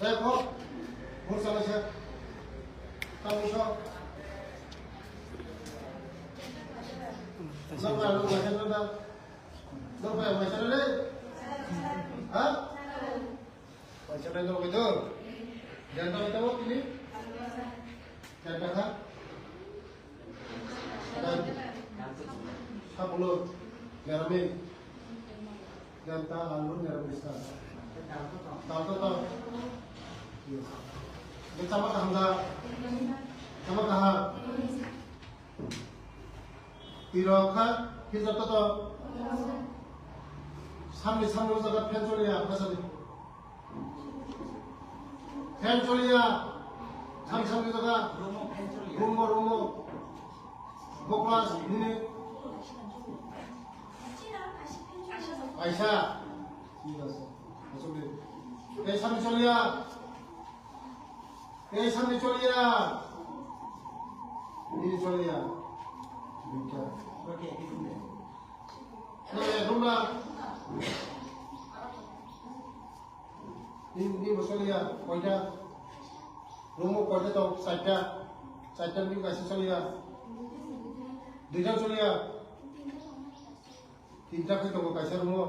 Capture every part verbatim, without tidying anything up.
Dai kho, bor salai se. Tamo so. Nokra nokra se nokra. Nokra nokra se nokra. Ha? Paisa nai nokra do. Janta nai tamo tini. Janta kha. Sabulo, nirami. Janta, alu, nirami sa. Dal to to. Ini sama kaham da. Sama kaham. Tiro kha, hijab to to. Samni samni jaga fan choliya, apa sadi? Fan choliya. Samni samni jaga. Room o fan choliya. Room o, room o. Bo class nini. Aisa. Thik ase. Asuk de. Ei samni choliya. Ei samni choliya. Nini choliya. Duita. Nini, nini bo choliya, koita? Room o koita tong? Chaita. Chaita ni kaisa choliya. Duita choliya. Tinta khe tongo kaisa room o.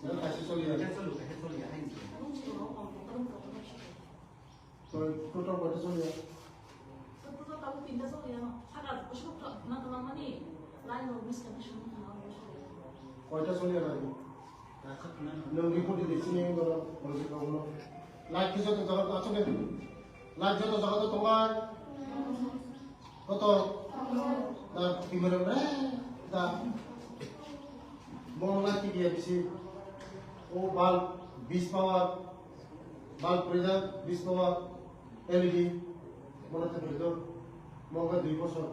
Kaisa choliya. Toi, total koita choliya? Total tabuk tinta choliya no. Saka bwswk na tongmani line rok miss connection wngkha na bwswk. Koita choliya nai? Nwng report di sini ngono, police rok no. Light khe joto jaga to achuk de. Light joto jaga to tonglai. Koto? Da kimera re. Da. Mo light ki dia bisi. O bulb bis power. Bulb pwrwida bis power L E D. Mono thepri do. Mo khe dui bosor.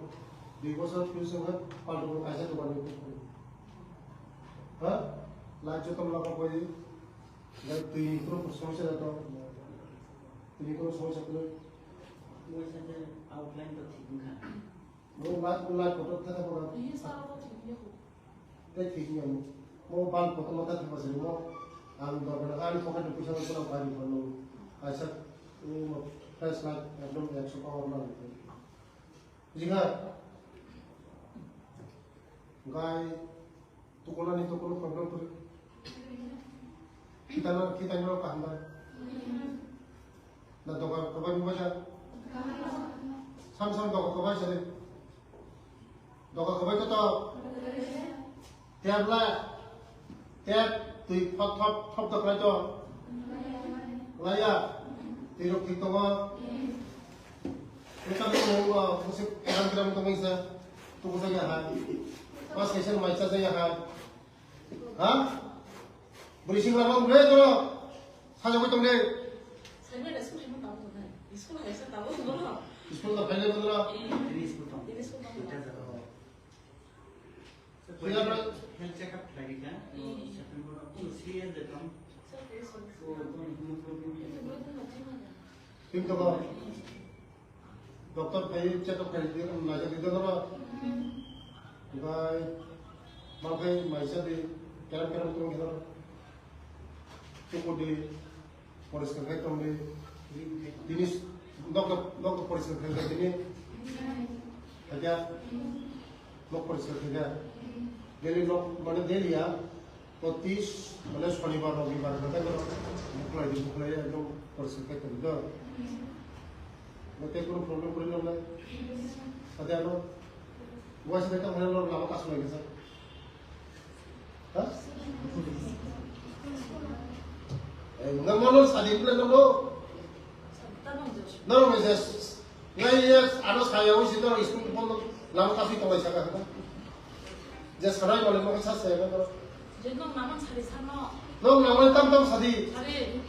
Dui bosor fuse wngkha palto kaisa dokan ni. Ha? Light joto mla ko koi. Twi ni kono somosya jato. Twi ni kono somosya kwrwi. Mo sa khe outline to thik wngkha. Mo light, light kotor thata kotor. Twi ni sara to thik wngya kho. Tei thik wngya mo. Mo bulb kotor ma ta thapa sari mo. Ang dorkar na ani pocket ni puisa no kono bari kono. Kaisa, um, flashlight ekdom ekso power na. Jikha. Gai tukulani tukul problem kwrwi. Kitana, kitana kaham bai. Na doga kabai mo baja. Sam sam doga kabai sare. Doga kabai to to. Tap la. Tap twi thop thop thop to khlai to. Laya. Twi rok thik tongo. Wngkha bini mung bo bwswk keram keram tongwi sa tukusa ya ha. Pas kaisa mai cha ya ha. Ha? Bwrwi sing lama ungre to. Sajagwi tong de. Sanya da school himo tamo tongnai. School hai sa tamo tongo. School da phaile tongo. Ini school tong. Ini school tong. Health check up khlai kha. Hmm. September o serious de tong. Sir, please, sir. O tong himo problem. Ini problem na thima na. Tim to ba. Doctor phai check up khai di, naijak di dolo. Bai, ma khai maisa di, keram keram tong di dolo. Chuku di, poriskar khai tong di. Tini, doctor, doctor poriskar khai tong di. Aja, lok poriskar khai. Daily lok, mane daily ya. Proti, mane, shonibar, robibar, kata kata, buklai di, buklai, ekdom poriskar khai tong do. Mane, kono problem kori nang nai. Kata ano, buai sa kata, mane, lama kasumai kasa. Ha? Eh, nang mano sadi, nang mano. Nang mano, yes. Ngai, yes, ano saya, wisi, nang, school, lama kasui tong lai saka, kata. Je sanai male mo sa se ba. Je nong naman sari sano. Nong naman tam tam sadi. Sari.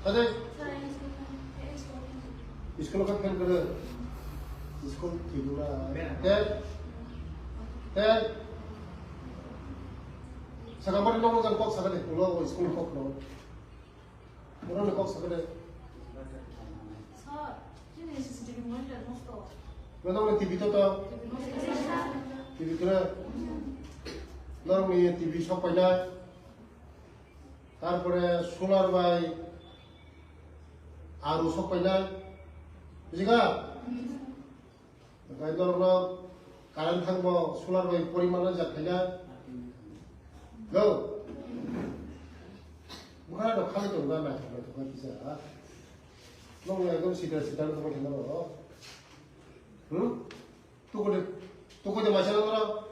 Sadi. School ka fan kare. School thigura. Te. Te. Saka mari nong jang kok saka de. Ulo school kok no. Borok ni kok sakhe de. Sir, chini C C T V monitor nosto. Norok ni T V to to. T V nosto. T V kre. Norok ni T V sok paina. Tarpore solar bai, Aru sok paina. Bujiga? Gai norok no current thangbo solar bai poriman jak khaina. Go. Bukhara no khali tong na na thang thang kisa. Nong ekdom sida sida no thang thang no. Hmm? Tukuni, tukuni masa no.